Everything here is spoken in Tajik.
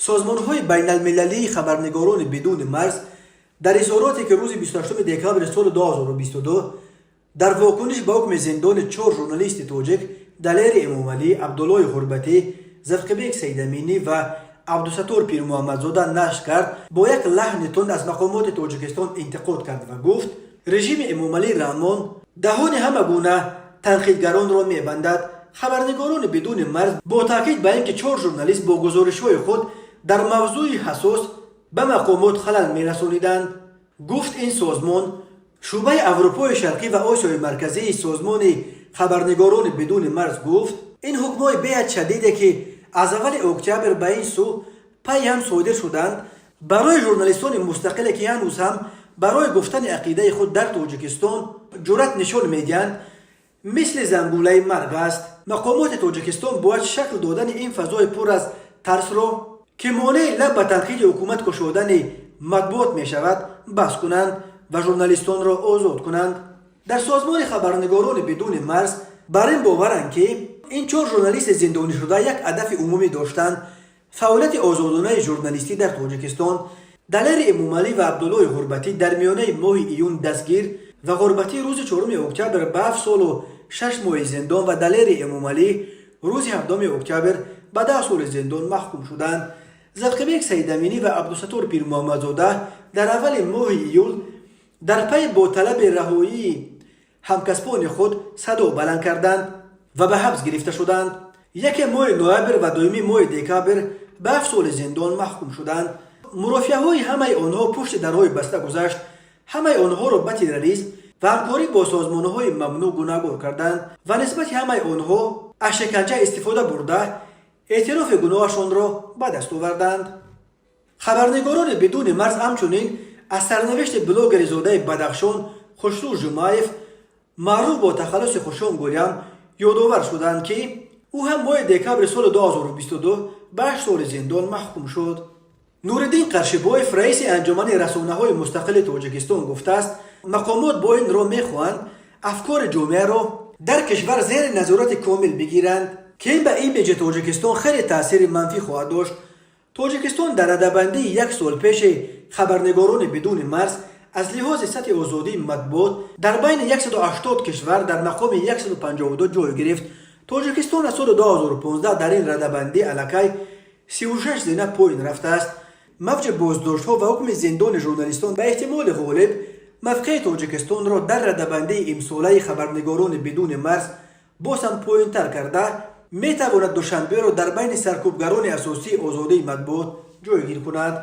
Созмонҳои байналмилалии Хабарнигорони бидуни марз дар изҳороте, ки рӯзи 28 декабри соли 2022 дар вокуниш ба ҳукми зиндони чор журналисти тоҷик Далери Эмомалӣ, Абдуллои Ғурбатӣ, Завқибек Саидаминӣ ва Абдусаттор Пирмуҳаммадзода нашр кард, бо як лаҳни тунд аз мақомоти Тоҷикистон интиқод кард ва гуфт: режими Эмомалӣ Раҳмон даҳони ҳама гуна танқидгаронро мебандад. Хабарнигорони бидуни марз бо таъкид ба ин ки чор журналист бо гузоришҳои худ дар мавзӯи ҳассос ба мақомот халал мерасониданд, гуфт ин созмон. Шӯъбаи Аврупои Шарқӣ ва Осиёи Марказии созмони Хабарнигорони бидуни марз гуфт: ин ҳукмҳои беҳад шадиде, ки аз аввали октябр ба ин сӯ пайи ҳам содир шуданд, барои журналистони мустақиле, ки ҳанӯз ҳам барои гуфтани ақидаи худ дар Тоҷикистон ҷуръат нишон медиҳанд, мисли зангулаи марг аст. Мақомоти Тоҷикистон бояд шакл додани ин фазои пур аз тарсро, ки монеи лаб ба танқиди ҳукумат кушодани матбуот мешавад, бас кунанд ва журналистонро озод кунанд. Дар созмони Хабарнигорони бидуни марз бар ин боваранд, ки ин чор журналисти зиндонишуда як ҳадафи умумӣ доштанд: фаъолияти озодонаи журналистӣ дар Тоҷикистон. Далери Эмомалӣ ва Абдуллои Ғурбатӣ дар миёнаи моҳи июн дастгир ва Ғурбатӣ рӯзи 4 октябр ба 7 солу 6 моҳи зиндон ва Далери Эмомалӣ рӯзи 7 октябр ба 10 соли зиндон маҳкум шуданд. Завқибек Саидаминӣ ва Абдусаттор Пирмуҳаммадзода дар аввали моҳи июл дар пайи бо талаби раҳоии ҳамкасбони худ садо баланд карданд ва ба ҳабс гирифта шуданд. Яке моҳи ноябр ва дуюми моҳи декабр ба 7 соли зиндон маҳкум шуданд. Мурофиаҳои ҳамаи онҳо пушти дарҳои баста гузашт. Ҳамаи онҳоро ба терроризм ва ҳамкорӣ бо созмонҳои мамнӯъ гунаҳгор карданд ва нисбати ҳамаи онҳо аз шиканҷа истифода бурда, эътирофи гуноҳашонро ба даст оварданд. Хабарнигорони бидуни марз ҳамчунин аз сарнавишти блогери зодаи Бадахшон Хушрӯ Жумаев, маъруф бо тахаллуси Хушон Гулям, ёдовар шуданд, ки ӯ ҳам моҳи декабри соли 2022 ба 8 соли зиндон маҳкум шуд. Нуриддин Қаршибоев, раиси Анҷумани расонаҳои мустақили Тоҷикистон, гуфтааст, мақомот бо ин роҳ мехоҳанд афкори ҷомеаро дар кишвар зери назорати комил бигиранд, ки ин ба имиҷи Тоҷикистон хеле таъсири манфӣ хоҳад дошт. Тоҷикистон дар радабандии як сол пеши Хабарнигорони бидуни марз аз лиҳози сатҳи озодии матбуот дар байни 180 кишвар дар мақоми 152 ҷой гирифт. Тоҷикистон аз соли 2015 дар ин радабандӣ аллакай 36 зина поин рафтааст. Мавҷи боздоштҳо ва ҳукми зиндони журналистон ба эҳтимоли ғолиб мавқеи Тоҷикистонро дар радабандии имсолаи Хабарнигорони бидуни марз боз ҳам поинтар карда метавонад, Душанберо дар байни саркӯбгарони асосии озодии матбуот ҷойгир кунад.